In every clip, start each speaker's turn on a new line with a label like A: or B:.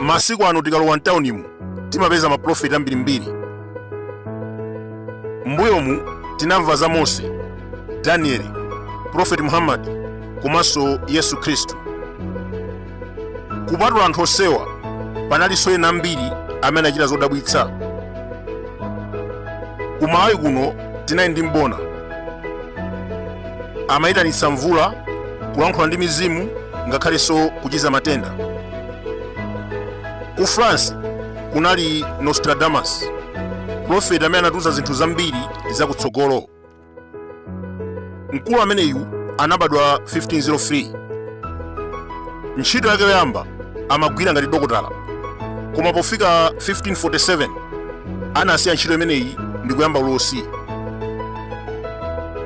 A: Masiku ano tikalowa mtaunimu timapeza maprofeti ambirimbiri. Mbuyomu tinamva za Mose, Danieli, Profeti Muhammad komanso Yesu Khristu. Kupatula anthu onsewa, panalinso ena ambiri amene anachita zodabwitsa. Ku Malawi kuno tinali ndi Mbona, amayitanitsa mvula, kulankhula ndi mizimu, ngakhalenso kuchiza matenda. Ku France kunali Nostradamus, profeti amene anatiuza zinthu zambiri zakutsogolo. Mkulu ameneyu anabadwa 1503. Ntchito yake yoyamba amagwira ngati dokotala, koma pofika 1547 anasiya ntchito imeneyi ndi kuyamba ulosi.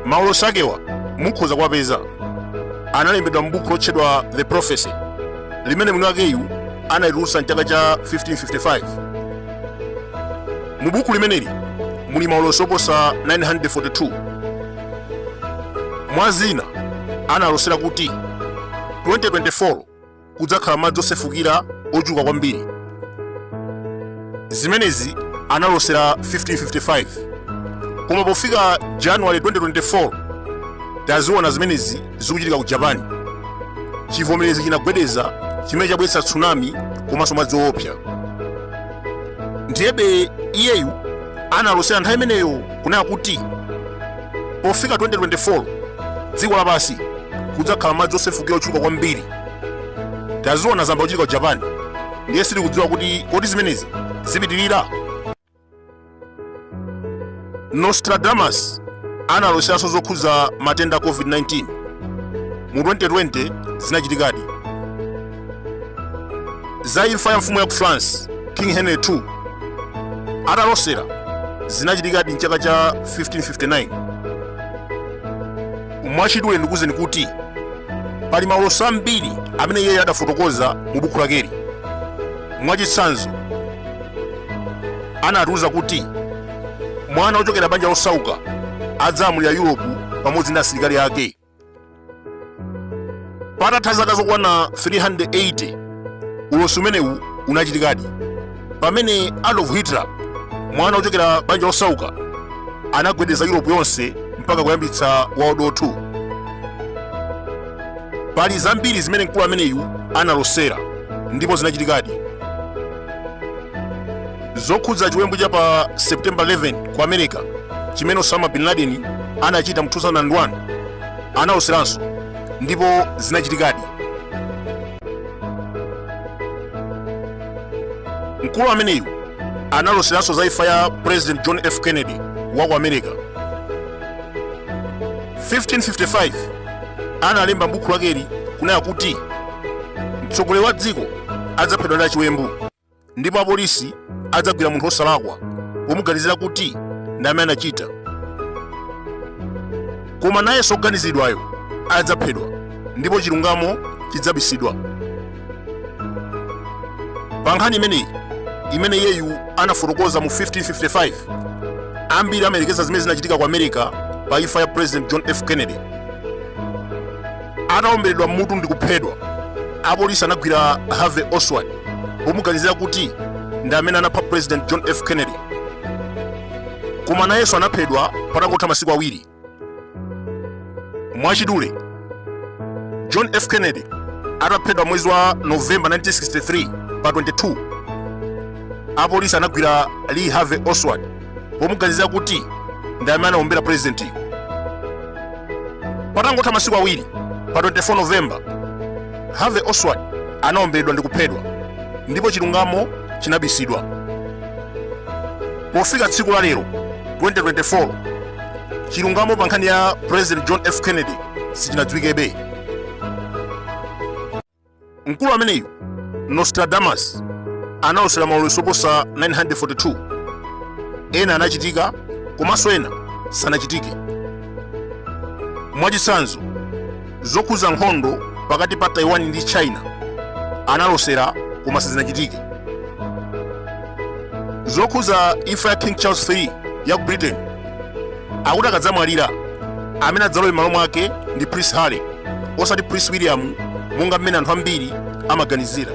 A: Maulosi akewa mukhoza kuwapeza, analembedwa m'buku lotchedwa The Prophecy, limene mwini wakeyu analitulutsa mchaka cha 1555. Mu buku limeneli muli maulosi oposa 942. Mwa zina, analosera kuti 2024 kudzakhala madzi osefukira ochuluka kwambiri. Zimenezi analosera 1555, koma pofika January 2024 taziona zimenezi zikuchitika ku Japan. Chivomerezi chinagwedeza chimene chabweretsa tsunami komanso madzi oopsa. Ndiyebe iyeyu analosera nthawi imeneyo kunena kuti pofika 2024 dziko lapansi kudzakhala madzi osefukira ochuluka kwambiri. Taziona zayamba kuchitika ku Japan, ndiye sitikudziwa kuti kodi zimenezi zipitirira. Nostradamus analoseranso zokhudza matenda a COVID-19. Mu 2020 zinachitikadi. Za imfa ya mfumu ya ku France King Henry II atalosera zinachitikadi mchaka cha 1559. Mwachidule ndikuwuzeni kuti pali maulosi ambiri amene iyeyo adafotokoza mu buku lakeli. Mwachitsanzo, anatiuza kuti mwana wochokera banja losauka adzalamulira Europe pamodzi ndi asilikali ake. Patatha zaka zokwana 380 ulosi umenewu unachitikadi, pamene Adolf Hitler, mwana wochokera banja losauka, anagwedeza Europe yonse mpaka kuyambitsa World War II. Pali zambiri zimene mkulu ameneyu analosera ndipo zinachitikadi. Zokhudza chiwembu cha pa September 11 ku America chimene Osama bin Laden anachita mu 2001 analoseranso ndipo zinachitikadi. Mkulu ameneyu analoseranso za imfa ya President John F. Kennedy wa ku America. 1555 analemba m'buku lakeli kunena kuti mtsogoleri wa dziko adzaphedwa ndi achiwembu ndipo apolisi adzagwira munthu wosalakwa pomuganizira kuti ndi amene anachita, koma nayenso woganiziridwayo adzaphedwa ndipo chilungamo chidzabisidwa. Pa nkhani imeneyi, imene iyeyu anafotokoza mu 1555, ambiri amayerekeza zimene zinachitika ku America pa imfa ya President John F. Kennedy. Atawomberedwa mmutu ndi kuphedwa, apolisi anagwira Harvey Oswald pomuganizira kuti ndi amene anapha President John F. Kennedy, koma nayenso anaphedwa patangotha masiku awiri. Mwachidule, John F. Kennedy ataphedwa mwezi wa November 1963 pa 22, apolisi anagwira Lee Harvey Oswald pomuganizira kuti ndi amene anawombera purezidentiyo. Patangotha masiku awiri, pa 24 November, Harvey Oswald anawomberedwa ndi kuphedwa ndipo chilungamo chinabisidwa. Pofika tsiku la lero 2024, chilungamo pa nkhani ya President John F. Kennedy sichinadziwikebe. Mkulu ameneyu Nostradamus analosera maulosi oposa 942. Ena anachitika komanso ena sanachitike. Mwachitsanzo, zokhudza nkhondo pakati pa Taiwan ndi China analosera koma sizinachitike. Zokhuza imfa ya King Charles III ya ku Britain, akuti akadzamwalira, amene adzalowe m'malo mwake ndi Prince Harry, osati Prince William monga mmene anthu ambiri amaganizira.